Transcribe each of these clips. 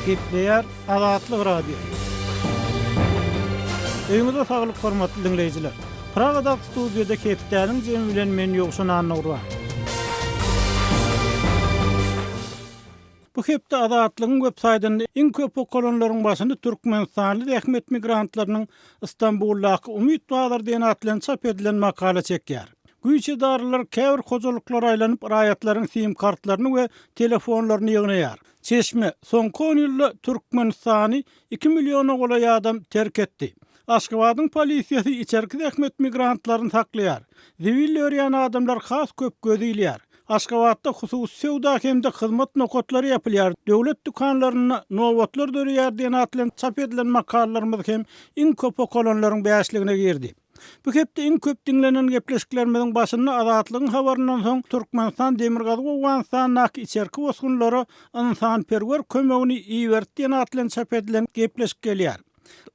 Gepleýär Azatlyk Radiosy. Öýüňize saglyk hormatly diňleýjiler. Pragadaky studiýada hepdäniň jemi bilen men Ýowşan Annagurban. Bu hepde Azatlygyň web saýtynda iň köp okalanlaryň başyny türkmenistanly zähmet migrantlarynyň Stambuldaky Umyt bazary diýen at bilen çap edilen makala çekýär. Güýç edaralary käbir hojalyklara aýlanyp, raýatlaryň sim kartlaryny we telefonlaryny ýygnaýar. Çeşme, Soňky on ýylda Türkmenistany iki milliona golaý adam terk etdi. Aşgabadyň polisiýasy içerki zähmet migrantlaryny saklaýar. Zibil örýän adamlar has köp göz ilýär. Aşgabatda hususy söwda hem-de hyzmat nokatlary ýapylýar, döwlet dükanlarynda nobatlar döreýär diýen at bilen çap edilen makalalarymyz hem iň köp okalanlaryň bäşligine girdi. Bu hepde iň köp diňlenen gepleşiklerimiziň başynda Azatlygyň habaryndan soň Türkmenistan Demirgazyk Owganystandaky içerki bosgunlara ynsanperwer kömegini iberdi diýen at bilen çap edilen gepleşik gelýär.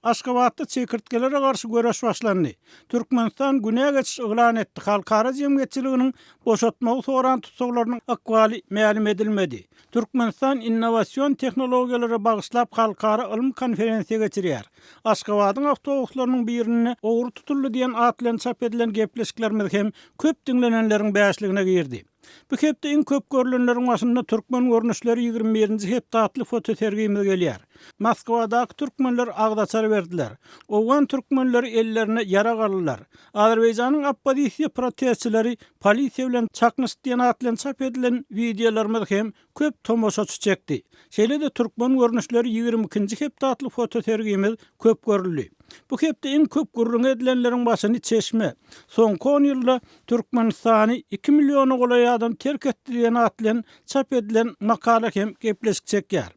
Aşgabatda çekirtgelere garşy göreş başlandy. Türkmenistan günä geçiş yglan etdi, halkara jemgyýetçiliginiň boşatmagy soran tussaglarynyň ykbaly mälim edilmedi. Türkmenistan innowasion tehnologiýalara bagyşlap halkara ylmy konferensiýa geçirýär. Aşgabadyň awtobuslarynyň birinde ogry tutuldy diýen at bilen çap edilen gepleşiklerimiz hem köp diňlenenleriň bäşligine girdi. Bu hepde iň köp görlenleriň başynda Türkmen görnüşleri 21-nji hepde atly fotosergimiz gelýär. Moskwadaky türkmenler agzaçar berdiler. Owgan türkmenleri ellerine ýarag aldylar. Azerbaýjanyň oppozisiýa protestçileri polisiýa bilen çaknyşdy diýen at bilen çap edilen wideolarymyz hem köp tomaşaçy çekdi. Şeýle-de Türkmen görnüşleri 22-nji hepde atly fotosergimiz köp görüldi. Bu hepde iň köp gürrüňi edilenleriň başyny Çeşme, Soňky on ýylda Türkmenistany iki milliona golaý adam terk etdi diýen at bilen çap edilen makala hem gepleşik çekýär.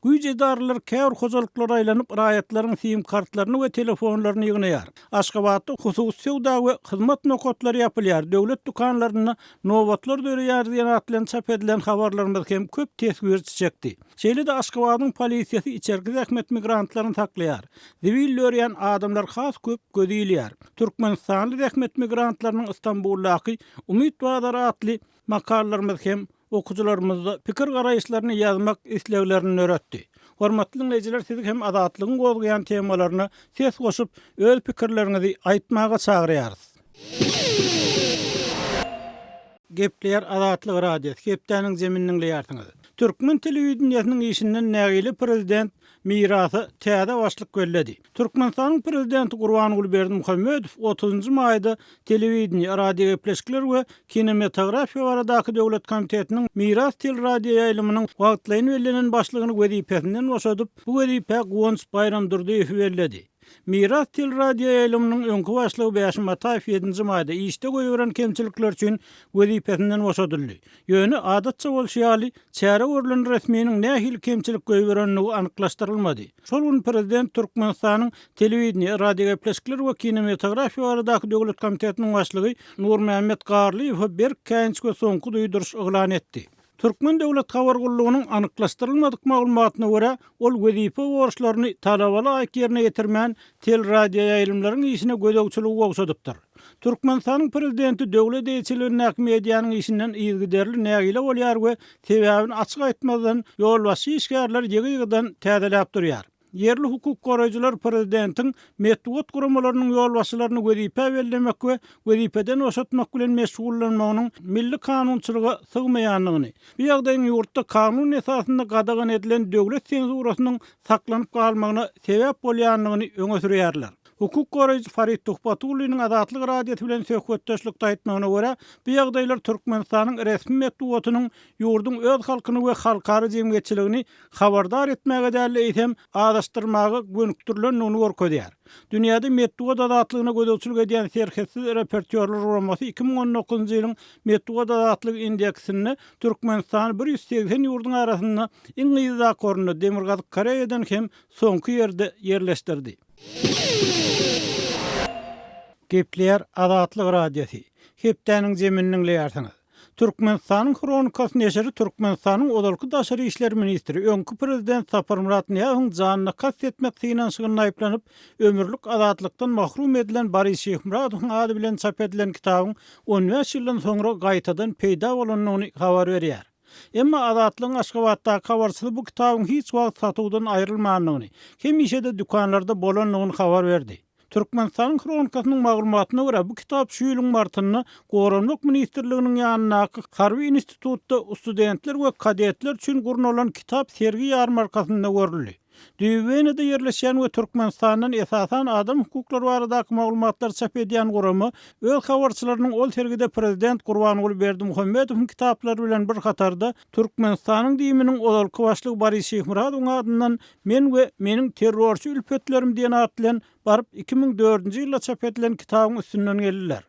Güýç edaralary käbir hojalyklara aýlanyp, raýatlaryň sim kartlaryny we telefonlaryny ýygnaýar. Aşgabatda hususy söwda we hyzmat nokatlary ýapylýar, döwlet dükanlarynda nobatlar döreýär diýen at bilen çap edilen habarlarymyz hem köp teswirçi çekdi. Şeýle-de Aşgabadyň polisiýasy içerki zähmet migrantlaryny saklaýar. Zibil dörýän adamlar has köp göze ilýär. Türkmenistanly zähmet migrantlarynyň Stambuldaky Umyt bazary atly makalalarymyz hem okyjylarymyzda pikir-garaýyşlaryny ýazmak isleglerini döretdi. Hormatly diňleýjiler sizi hem Azatlygyň gozgaýan temalaryna ses goşup, öz pikirleriňizi aýtmaga çagyrýarys. Gepleýär Azatlyk Radiosy, hepdäniň jemini diňleýärsiňiz. Türkmen telewideniýesiniň işinden nägile prezident Mirasa täze başlyk belledi. Türkmenistanyň Prezidenti Gurbanguly Berdimuhamedow otuzynjy maýda Telewideniýe, radiogepleşikler we kinematografiýa baradaky döwlet komitetiniň Miras teleradioýaýlymynyň wagtlaýyn bellenen başlygyny wezipesinden boşadyp, bu wezipä Guwanç Baýramdurdyýewi belledi. Miras teleradioýaýlymynyň öňki başlygy Bäşim Ataýew ýedinji maýda işde goýberen kemçilikleri üçin wezipesinden boşadyldy. Ýöne, adatça bolşy ýaly, çäre görlen resminiň nähili kemçilik goýberendigi anyklaşdyrylmady. Şol gün prezident Türkmenistanyň Telewideniýe, radiogepleşikler we kinematografiýa baradaky döwlet komitetiniň başlygy Nurmämmet Garlyýewe berk käýinç we soňky duýduryş yglan etdi. Türkmen döwlet habar gullugynyň anyklaşdyrylmadyk maglumatyna görä, ol wezipe borçlaryny talaba laýyk ýerine ýetirmän, teleradioýaýlymlaryň işine gözegçiligi gowşadypdyr. Türkmenistanyň prezidenti döwlet eýeçiligindäki medianyň işinden yzygiderli nägile bolýar we sebäbini açyk aýtmazdan, ýolbaşçy işgärleri ýygy-ýygydan täzeläp durýar. Ýerli hukuk goraýjylar prezidentiň metbugat guramalarynyň ýolbaşçylaryny wezipä bellemek we wezipeden boşatmak bilen meşgullanmagynyň milli kanunçylyga sygmaýandygyny, bu ýagdaýyň ýurtda kanun esasynda gadagan edilen döwlet senzurasynyň saklanyp galmagyna sebäp bolýandygyny öňe sürýärler. Hukuk goraýjy Farid Tuhbatulliniň Azatlyk Radiosy bilen söhbetdeşlikde aýtmagyna görä, bu ýagdaýlar Türkmenistanyň resmi metbugatynyň ýurduň öz halkyny we halkara jemgyýetçiligini habardar etmäge däl-de, eýsem, azaşdyrmaga gönükdirilendigini görkezýär. Dünýäde metbugat azatlygyna gözegçilik edýän Serhetsiz reportýorlar guramasy 2019-njy ýylyň Metbugat azatlygy indeksinde Türkmenistany 180 ýurduň arasynda iň yzdaky orunda, Demirgazyk Koreýadan hem soňky ýerde ýerleşdirdi. Gepleýär Azatlyk Radiosy. Hepdäniň jemini diňleýärsiňiz. Türkmenistanyň Hronikasy neşiri Türkmenistanyň ozalky daşary işler ministri, öňki prezident Saparmyrat Nyýazowyň janyna kast etmek synanyşygynda aýyplanyp, ömürlik azatlykdan mahrum edilen Boris Şyhmyradowyň ady bilen çap edilen kitabyň on bäş ýyldan soňra gaýtadan peýda bolandygyny habar berýär. Emma Azatlygyň Aşgabatdaky habarçysy bu kitabyň hiç wagt satuwdan aýrylmandygyny, hemişe-de dükanlarda bolandygyny habar berdi. Türkmenistanyň Hronikasynyň maglumatyna görä, bu kitap şu ýylyň martynda Goranmak ministrliginiň ýanyndaky Harby institutda studentler we kadetler üçin gurnalan kitap sergi-ýarmarkasynda görüldi. Düýbi Wenada ýerleşýän we Türkmenistandan esasan adam hukuklary baradaky maglumatlary çap edýän gurama öz habarçylarynyň ol sergide prezident Gurbanguly Berdimuhamedowyň kitaplary bilen bir hatarda Türkmenistanyň DIM-niň ozalky başlygy Boris Şyhmyradowyň adyndan Men we meniň terrorçy ülpetlerim diýen at bilen baryp 2004-nji ýylda çap edilen kitabyň üstünden geldiler.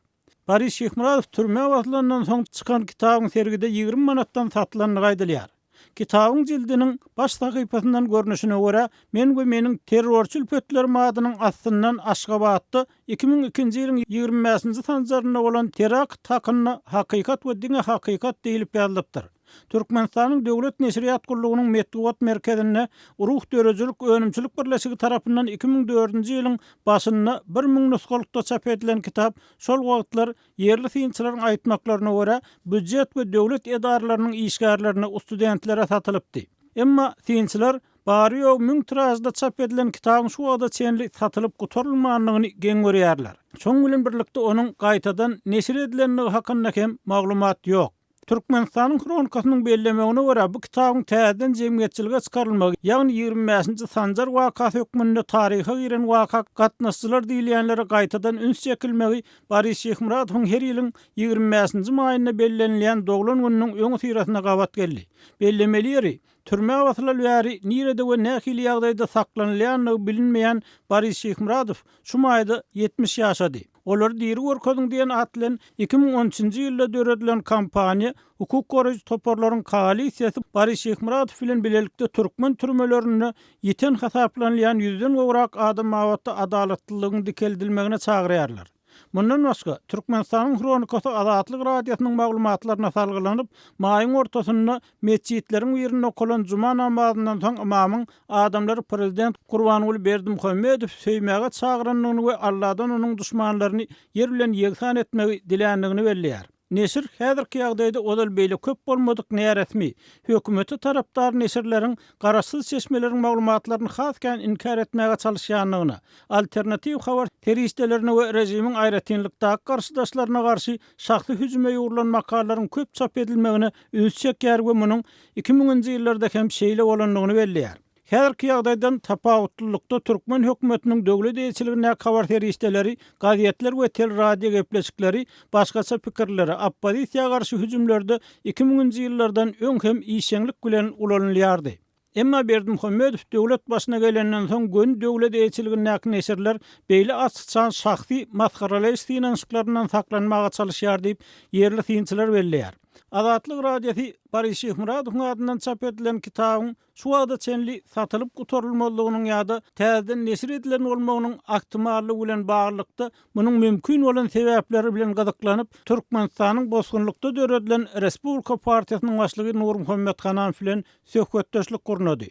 Boris Şyhmyradow türmä basylandan soň çykan kitabyň sergide 20 manatdan satylandygy aýdylýar. Kitabyň jildiniň baş sahypasyndan görnüşine görä, Men we meniň terrorçy ülpetlerim adynyň astyndan Aşgabatda 2002-nji ýylyň ýigrimi bäşinji sanjarynda bolan terakt hakynda Hakykat we diňe hakykat diýlip ýazylypdyr. Türkmenistanyň Döwlet neşirýat gullugynyň metbugat merkezinde Ruh döredijilik önümçilik birleşigi tarapyndan 2004-nji ýylyň başynda 1000 nusgalykda çap edilen kitap şol wagtlar Ýerli synçylaryň aýtmaklaryna görä, býujet we döwlet edaralarynyň işgärlerine, studentlere satylypdy. Emma synçylar bary-ýogy müň tiražda çap edilen kitabyň şu wagta çenli satylyp gutarylmandygyny geň görýärler. Şonuň bilen birlikde onuň gaýtadan neşir edilendigi hakynda hem maglumat ýok. Türkmenistanyň Hronikasynyň bellemegine görä, bu kitabyň täzeden jemgyýetçilige çykarylmagy, ýagny 25-nji Sanjar wakasy hökmünde taryha giren waka gatnaşyjylar diýilýänlere gaýtadan üns çekilmegi Boris Şyhmyradowyň her ýylyň 25-nji maýynda bellenilýän doglan gününiň öňüsyrasyna gabat geldi. Bellemeli ýeri, türmä basylaly bäri nirede we nähili ýagdaýda saklanylýandygy bilinmeýän Boris Şyhmyradow şu maýda 70 ýaşady. Olary diri görkeziň diýen at bilen 2013-nji ýylda döredilen kampaniýa hukuk goraýjy toparlaryň koalisiýasy Boris Şyhmyradow bilen bilelikde türkmen türmelerinde ýiten hasaplanylýan ýüzden gowrak adam babatda adalatlylygyň dikeldilmegine çagyrýarlar. Mundan başga, Türkmenistanyň Hronikasy Azatlyk Radiosynyň maglumatlaryna salgylanyp, maýyň ortasynda metjitleriň birinde okalan juma namazyndan soň ymamyň adamlary prezident Gurbanguly Berdimuhamedowy söýmäge çagyrandygyny we Alladan onuň duşmanlaryny ýer bilen ýegsan etmegi diländigini belleýär. Neşir häzirki ýagdaýda ozal beýle köp bolmadyk näresmi, hökümete tarapdar neşirleriň garaşsyz çeşmeleriň maglumatlaryny has kän inkär etmäge çalyşýandygyna, alternatiw habar serişdelerine we režimiň aýratynlykdaky garşydaşlaryna garşy şahsy hüjüme ýugrulan makalalaryň köp çap edilmegine üns çekýär we munuň iki müňünji ýyllarda hem şeýle bolandygyny belleýär. Häzirki ýagdaýdan tapawutlylykda türkmen hökümetiniň döwlet eýeçiligindäki habar serişdeleri, gazetler we teleradio gepleşikleri başgaça pikirlere, oppozisiýa garşy hüjümlerde iki müňünji ýyllardan öň hem işjeňlik bilen ulanylýardy. Emma Berdimuhamedow döwlet başyna gelenden soň göni döwlet eýeçiligindäki neşirler beýle aç-açan şahsy masgaralaýyş synanyşyklaryndan saklanmaga çalyşýar diýip, ýerli synçylar belleýär. Azatlyk Radiosy Boris Şyhmyradowyň adyndan çap edilen kitabyň şu wagta çenli satylyp gutarylmazlygynyň ýa-da täzeden neşir edilen bolmagynyň ahtimallygy bilen baglylykda, munuň mümkin bolan sebäpleri bilen gyzyklanyp, Türkmenistanyň bosgunlykda döredilen Respublika partiýasynyň başlygy Nurmuhammet Hananow bilen söhbetdeşlik gurnady.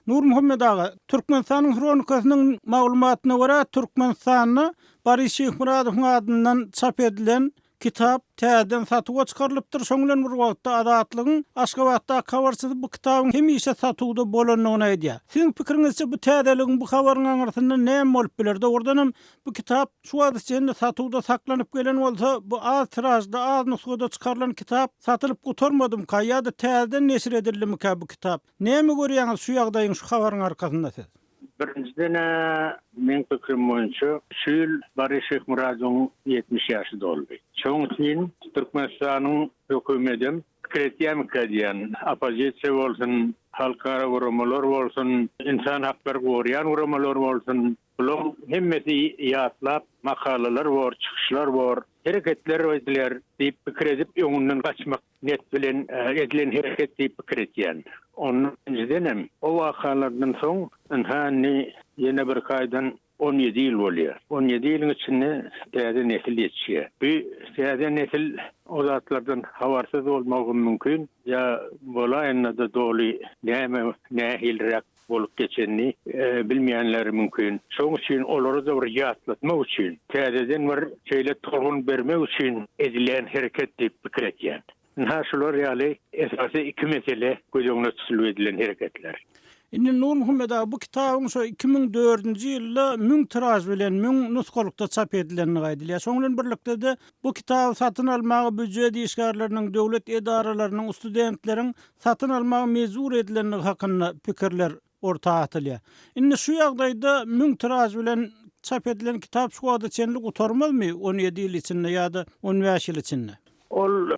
Nurmuhammet aga, Türkmenistanyň Hronikasynyň maglumatyna görä, Türkmenistanda Boris Şyhmyradowyň adyndan çap edilen Kitap täzeden satuwa çykarylypdyr, şoň bilen bir wagtda Azatlygyň Aşgabatdaky habarçysy bu kitabyň hemişe satuwda bolandygyny aýdýar. Siziň pikiriňizçe bu täzeligiň, bu habaryň aňyrsynda näme bolup biler? Dogrudanam bu kitap şu wagta çenli satuwda saklanyp gelen bolsa, bu az tiražda, az nusgada çykarylan kitap satylyp gutarmadymyka ýa-da täzeden neşir edildimikä bu kitap? Näme görýäňiz şu ýagdaýyň, şu habaryň arkasynda siz? Birinjiden-ä, meň pikirim boýunça, şu ýyl Boris Şyhmyradowyň 70 ýaşy doldy. Şonuň üçin Türkmenistanyň hökümedem pikir etýärmikä diýýän, oppozisiýa bolsun, halkara guramalar bolsun, ynsan haklary gorýan guramalar bolsun, bularyň hemmesi ýatlap makalalar bor, çykyşlar bor, hereketler ediler diýip pikir edip öňünden gaçmak Net bilen edilen hereket diýip pikir etýän. Ondan ikinjidenem, o wakalardan soň, ynha indi ýene birki aýdan 17 ýyl bolýar. 17 ýylyň içinde täze nesil ýetişýär. Bu täze nesil o zatlardan habarsyz bolmagam mümkin, ýa bolaýanda-da doly näme, nähiliräk. bolup geçenini bilmeýänleri mümkin. Şonuň üçin olara-da bir ýatlatmak üçin, täzeden bir şeýle tolgun bermek üçin edilýän hereket diýip pikir etýän. Ynha şular ýaly esasy iki mesele göz öňünde tutulyp edilen hereketler. Indi Nurmuhammet aga bu kitabyň şo 2004-nji ýylda 1000 tiraž bilen, 1000 nusgalykda çap edilendigi aýdylýar. Şoň bilen birlikde-de bu kitaby satyn almaga býujet işgärleriniň, döwlet edaralarynyň, studentleriň satyn almaga mejbur edilendigi hakynda pikirler orta atylýar. Indi şu ýagdaýda 1000 tiraž bilen çap edilen kitap şu wagta çenli gutarmazmy 17 ýyl içinde ýa-da 15 ýyl içinde? Ol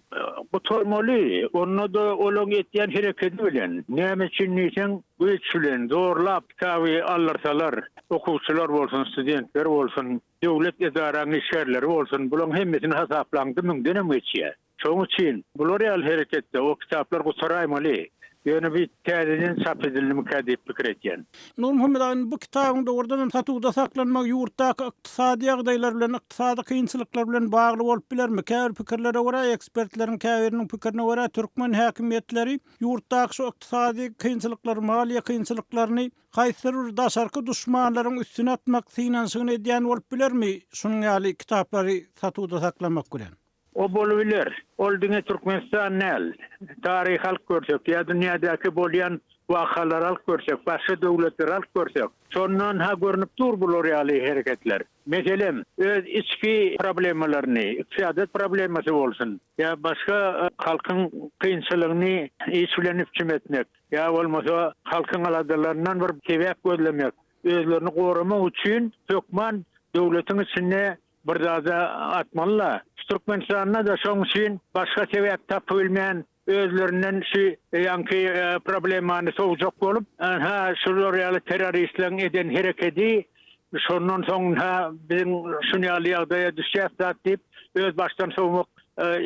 gutarmaly, onda-da olaň etýän herekedi bilen. Näme üçin diýseň, güýç bilen, zorlap kitaby aldyrsalar, okuwçylar bolsun, studentler bolsun, döwlet edaraň işgärleri bolsun, bulaň hemmesini hasaplaňda müňdenem geçýär. Şoň üçin bular ýaly hereketde o kitaplar gutaraýmaly. Ýöne bi täzeden çap edildimikä diýip pikir etýän. Nurmuhammet aga indi bu kitabyň dogrudan hem satuwda saklanmagy ýurtdaky ykdysady ýagdaýlar bilen, ykdysady kynçylyklar bilen bagly bolup bilermi? Käbir pikirlere görä, ekspertleriň käbiriniň pikirine görä, türkmen häkimiýetleri ýurtdaky şu ykdysady kynçylyklary, maliýe kynçylyklaryny haýsydyr bir daşarky duşmanlaryň üstüne atmak synanyşygyny edýän bolup bilermi şunuň ýaly kitaplary satuwda saklamak bilen? O bolubiler. Ol diňe Türkmenistan däl. Taryhy alyp görsek ýa dünýädäki bolýan wakalary alyp görsek, başga döwletleri alyp görsek, şondan-ha görnüp dur bular ýaly hereketler. Meselem, öz içki problemalaryny, ykdysadyýet problemasy bolsun ýa başga halkyň kynçylygyny iş bilen üpjüm etmek ýa bolmasa halkyň aladalaryndan bir sebäp gözlemek, özlerini goramak üçin hökman döwletiň içinde Bir zada atmaly-la. Şu Türkmenistanda-da şoň üçin başga sebäp tapybilmän özlerinden şu ýaňky problemany sowjak bolup, ynha şular ýaly terroristleriň eden herekedi, şondan soň ynha biziň şun ýaly ýagdaýa düşýäs zat diýip öz başdan sowmak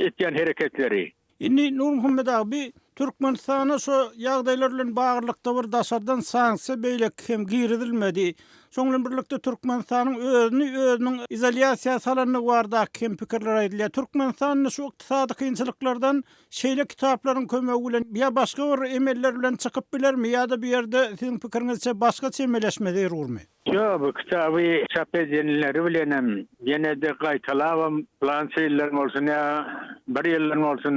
etýän hereketleri. Indi Nurmuhammet aga bi Türkmenistana şo ýagdaýlar bilen baglylykda bir daşardan sanksiýa beýleki hem girizilmedi. Şoň bilen birlikde Türkmenistanyň özüni özüniň izolýasiýa salandygy baradaky hem pikirler aýdylýar. Türkmenistan indi şu ykdysady kynçylyklardan şeýle kitaplaryň kömegi bilen ýa başga bir emeller bilen çykyp bilermi ýa-da bu ýerde siziň pikiriňizçe başga çemeleşme zerurmy? Ýok, bu kitaby çap edenleri bilenem, ýene-de gaýtalabam, pylança ýyldan bolsun ýa bir ýyldan bolsun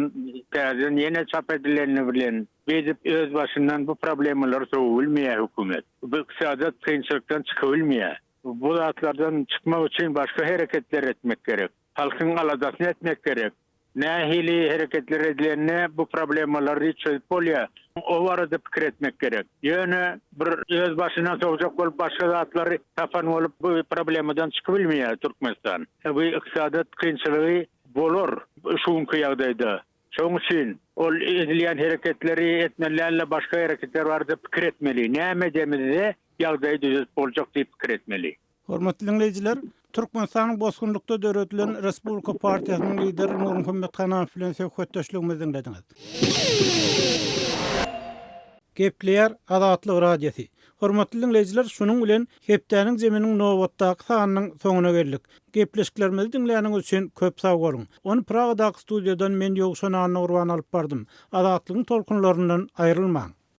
täzeden ýene çap edileni bilen, beýdip öz başyndan bu problemalary sowabilmeýär hökümet. Bu ykdysadyýet kynçylykdan çykybilmeýär. Bu zatlardan çykmak üçin başga hereketler etmek gerek. Halkyň aladasyny etmek gerek. Nähili hereketler edilende bu problemalary çözüp bolýar? O barada pikir etmek gerek. Ýöne bir öz başyndan sowjak bolup başga zatlary tapan bolup bu problemadan çykybilmeýär Türkmenistan. Bu ykdysadyýet kynçylygy bolar şu günki ýagdaýda. Şonuň üçin ol edilýän hereketleri etmeli dälde başga hereketler barada pikir etmeli. Näme edemizde ýagdaýy düzedip boljak diýip pikir etmeli. Hormatly diňleýjiler, Türkmenistanyň bosgunlykda döredilen Respublika partiýasynyň lideri Nurmuhammet Hanamow bilen söhbetdeşligimizi diňlediňiz. Gepleýär Azatlyk Radiosy. Hormatly diňleýjiler, şunuň bilen hepdäniň jeminiň nobatdaky sanynyň soňuna geldik. Gepleşiklerimizi diňläniňiz üçin köp sag boluň. Ony Pragadaky studiýadan men Ýowşan Annagurban alyp bardym. Azatlygyň tolkunlaryndan aýrylmaň!